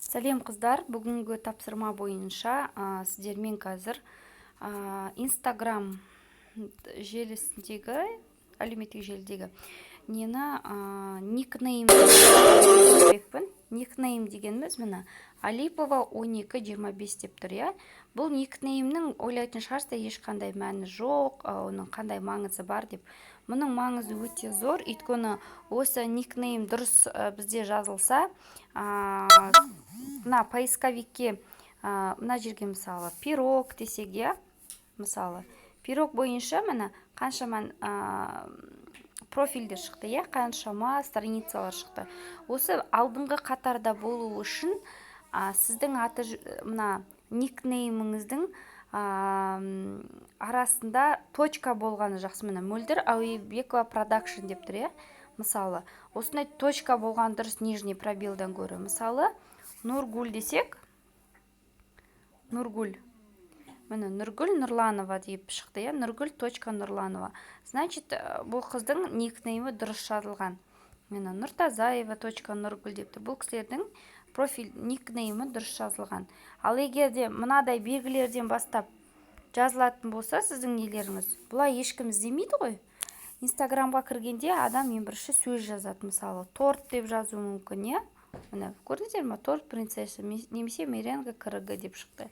Сәлем, қыздар! Бүгінгі тапсырма бойынша сіздермен қазір Инстаграм желісіндегі, әлеуметтік желідегі нені, никнейм көрсетпекпін. Никнейм дегеніміз, міне, Алипова 1225 деп тұр, иә. Бұл никнеймнің, ойлайтын шығарсыздар, ешқандай мәні жоқ, оның қандай маңызы бар деп. Мұның маңызы өте зор, өйткені осы никнейм дұрыс бізде жазылса, мына поисковикке, мына жерге, мысалы, пирог десек, иә, мысалы, пирог бойынша, міне, қаншама профильдер шықты, иә, қаншама страницалар шықты. Осы алдыңғы қатарда болу үшін сіздің аты, мына никнейміңіздің арасында точка болғаны жақсы. Міне, Мөлдір Әуебекова продакшн деп тұр, иә. Мысалы, осындай точка болған дұрыс нижний пробелдан гөрі. Мысалы, Нұргүл десек, Нұргүл, міне, Нұргүл Нұрланова деп шықты, иә, Нұргүл точка Нұрланова. Значит, бұл қыздың никнеймі дұрыс жазылған. Міне, Нұртазаева точка Нұргүл депті. Бұл кісілердің профиль никнеймі дұрыс жазылған. Ал егер де мынадай белгілерден бастап жазылатын болса сіздің нелеріңіз, бұлай ешкім іздемейді ғой. Инстаграмға кіргенде адам ең бірінші сөз жазады, мысалы, торт деп жазуы мүмкін, иә. Міне, көрдіңіздер ма, торт принцесса немесе меренга крг деп шықты.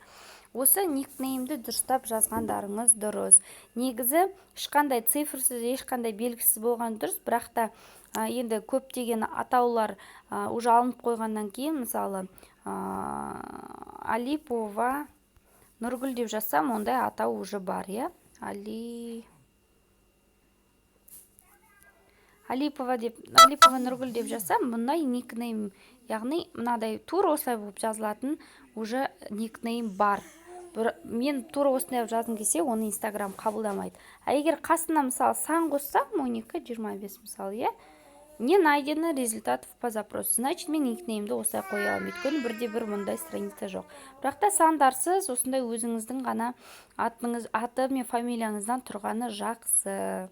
Осы никнеймді дұрыстап жазғандарыңыз дұрыс. Негізі ешқандай цифрсыз, ешқандай белгісіз болған дұрыс, бірақ та енді көптеген атаулар уже алынып қойғаннан кейін, мысалы, Алипова Нұргүл деп жазсам, ондай атау уже бар, иә. Алипова деп, Алипова Нұргүл деп жазсам, мұндай никнейм, яғни мынадай тура осылай болып жазылатын уже никнейм бар. Мен тура осындай қылып жазғым келсе, оны Инстаграм қабылдамайды. А егер қасына, мысалы, сан қоссам, 12 25, мысалы, иә, не найдено результатов по запросу. Значит, мен никнеймді осылай қоя аламын, өйткені бірде бір мұндай страница жоқ. Бірақ та сандарсыз, осындай өзіңіздің ғана атыңыз, аты мен фамилияңыздан тұрғаны жақсы.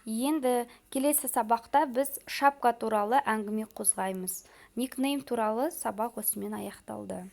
Енді келесі сабақта біз шапка туралы әңгіме қозғаймыз. Никнейм туралы сабақ осымен аяқталды.